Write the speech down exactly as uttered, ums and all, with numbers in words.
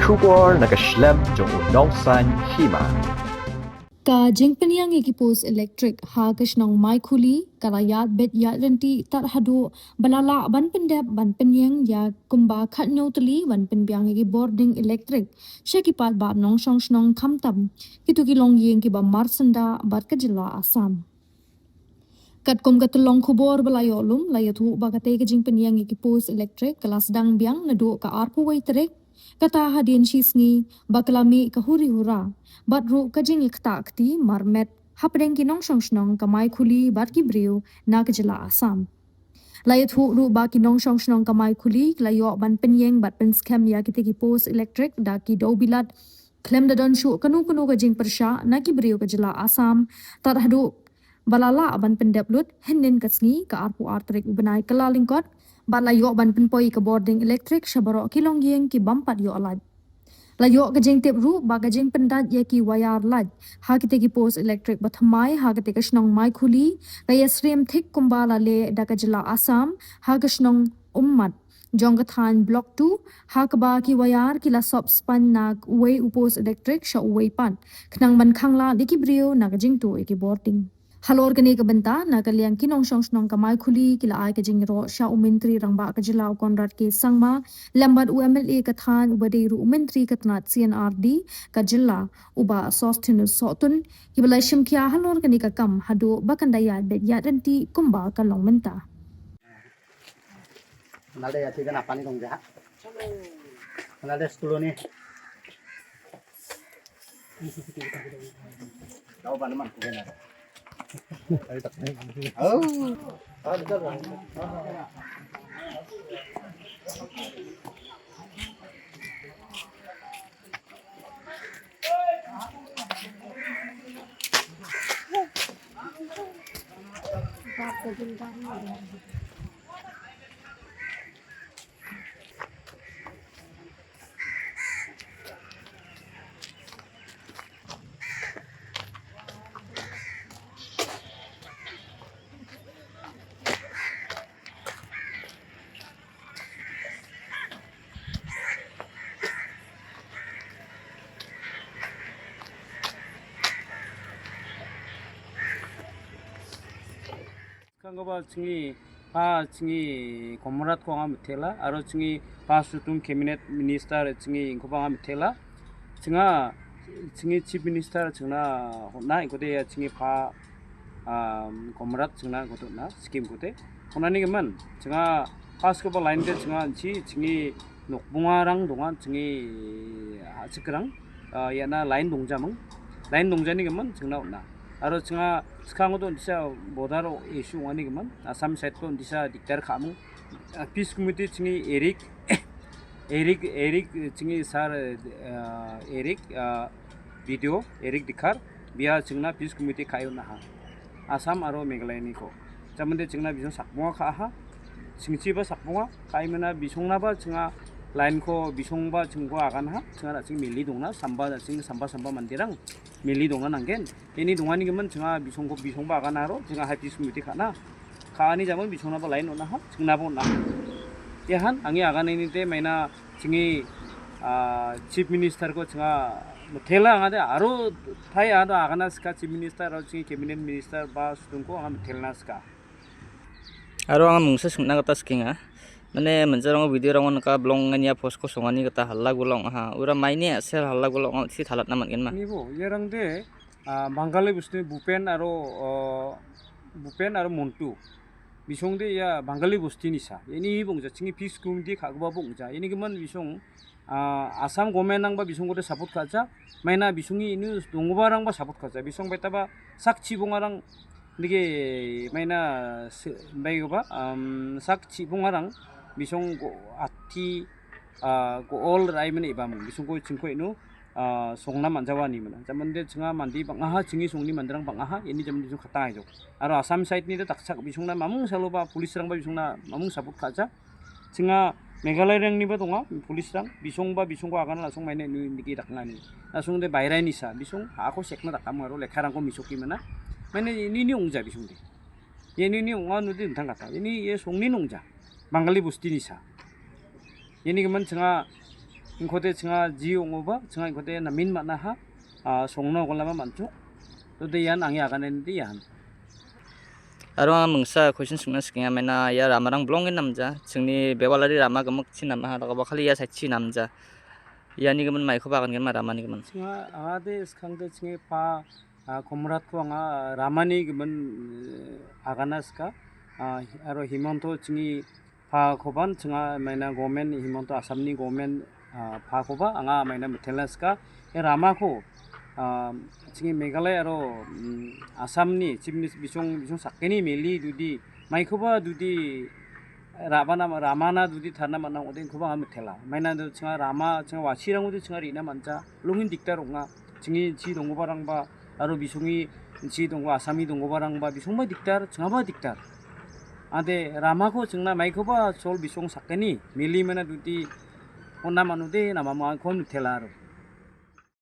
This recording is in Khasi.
Khubor na ka shlem jong u nongsan hima. Ka jingpynïeng ïa ki post elektrik ha ka shnong Maikhuli ka la ïaid beit ïaid ryntih tad haduh ba la lah ban pyndep ban pynïeng ïa kumba khatñiew tylli ban pynbiang ïa ki bording elektrik sha ki paidbah nongshong shnong, khamtam kito ki longïing kiba mar syndah bad ka jylla Assam. Katkum ka tyllong khubor ba la ïoh lum, la ïathuh ba katei ka jingpynïeng ïa ki post elektrik ka la sdang biang naduh ka arphew wei tarik, kata hadien shisngi ba ka la mih ka huri hura bad ruh ka jingïaktah kti marmet hapdeng ki nongshong shnong ka Maikhuli bad ki briew na ka jylla Assam. La ïathuh ruh ba ki nongshong shnong ka Maikhuli ki la ïoh ban pynïeng bad pynskhem ïa kitei ki post elektrik da ki dewbilat khlem da don shuh kano kano ka jingpyrshah na ki briew ka jylla Assam, tad haduh ba la lah ban pyndep lut hynnin ka sngi, ka arphew ar tarik u bnai Kyllalyngkot, bad la ïoh ban pynpoi ka bording elektrik sha baroh ki longïing ki bym pat ïoh lait. La ïoh ka jingtip ruh ba ka jingpyndait ïa ki wire lait ha kitei ki post elektrik ba thymmai ha katei ka shnong Maikhuli ka ïasyriem thik kumba la leh da ka jylla Assam ha ka shnong Ummat jong ka thaiñ Block two, ha kaba ki wire ki la sop span na uwei u post elektrik sha uwei pat, khnang ban khanglad ïa ki briew na ka jingtuh ïa ki bording. Halor kane ka bynta, na ka liang ki nongshong shnong ka Maikhuli ki la ai ka jingïaroh sha u Myntri Rangbah ka jylla u Conrad K Sangma, lem bad u M L A ka thaiñ uba dei ruh u Myntri ka tnat C and R D ka jylla, u Bah Sosthenes Sohtun, kiba la shim khia halor kane ka kam haduh ba kan da ïaid beit ïaid ryntih kumba ka long mynta. Nalde ya tiga na pani dong ja. Nalde sepuluh ni. Tahu apa nama? Oh. Kang ba chingi pa chingi comrade ko nga mithela, aro chingi pa sutung cabinet minister chingi ko ba nga mithela. Chinga chingi chief minister chingna hona ko de chingi pa um, comrade chingna ko na scheme ko te. Hona ni man chinga pas ko ba line de chinga chi chingi nok bunga rang donga chingi ha chikrang, ah, ya na line dong jamang. Line dong jani man chingna hona. Aro chinga skang ko disa border issue ani man. Assam side ko disa diktar khamang. Ah, peace committee chingi Eric Eric, Eric, chingi sir, uh, Eric, uh, video, Eric Dikhar, bia chingna peace committee kayu na ha. Assam aro Meghalaya ni ko. Chamande chingna bisong sakmo kha ha. Chingchi ba sakmo kha imena bisong na ba chinga line ko bisong ba chingko agan ha. Chinga da ching mili dong na samba da ching samba samba mandirang mili dong na nanggen. Ini dong ani man chinga bisong ko bisong ba agan aro chinga hai peace committee kha na. Kha ani jaman bisong na ba line na ha chingna ba na. Ya han angi agan ini te maina chingi, ah, chief minister ko chinga mithela nga de aro thai aro agana ska chief minister aro chingi cabinet minister ba sutung ko anga mithela ska. Aro anga mungsa sungna kata skinga. Mane manjarong video rong ka blong nganya post ko songani kata halla gulong ha. Ura maine sel halla gulong si thalat naman gen ma. Ni bo, ya rang de, ah, Bangali busti Bupen aro, ah, Bupen aro Montu. Bisong de ya Bangali busti nisa. Ini bong ja chingi peace committee kha ba bong ja. Ini keman bisong, ah, Assam government nang ba bisong ko de support kha cha. Maina bisong ini dong ba rang ba support kha cha. Bisong beta ba sak chi bong arang dige maina bai ba, um, sak chi bong arang bisong ko ati, ah, ko all rai mene ba mung. Bisong ko chingko inu ah, songna manjawa ni mana. Jaman de chinga mandi bang aha, chingi songni mandrang bang aha, ini jaman de song khatai jok. Aro Assam side ni de taksak bisong na mamung salo ba police rang ba bisong na mamung support kha cha. Chinga Meghalaya rang ni ba tonga police rang bisong ba bisong ko agan la song maine nu niki dak ngani. La song de bairai ni sa bisong ha ko sekna dak kam aro lekha rang ko misoki mana. Maine ini ni ungja bisong de. Ye ini ni ong anu din thang kata. Ini ye song ni nong ja. Bangali busti ni sa. Ini keman chinga Ingkhote chinga ji ong uba, chinga ingkhote namin mana ha, ah, songno kon lama manchu. Tode ian angya kanen di ian. Aro ang mengsa question sungna skinga mena ya ramarang blong in namja. Chingni bewalari rama gemuk chin nama ha, laka bakhali ya sa chin namja. Ya ni gemen mai khoba kan gemen rama ni gemen. Chinga angade skang de chingi pa, ah, Comrade ko anga ramani gemen, eh, agana ska, ah, aro Himanta chingi pa khoban chinga maina government Himanta Assam ni government, ah, pa khoba anga maina methela ska, e rama ko, ah, chingi Meghalaya aro, mm, Assam ni Chief Minister bisong, bisong sakeni meli dudi, mai khoba dudi, Rabana, ramana dudi tharna mana ode khoba anga methela. Maina du chinga rama, chinga wachirang udi chinga rina mancha. Lungin diktar ronga. Chingi chi dongba rangba, aro bisongi chi dongba, Assami dongba rangba, bisongba diktar, chingaba diktar. Ade rama ko chingna mai khoba sol bisong sakeni. Meli mana dudi, onna manude, nama ma kon methela aro.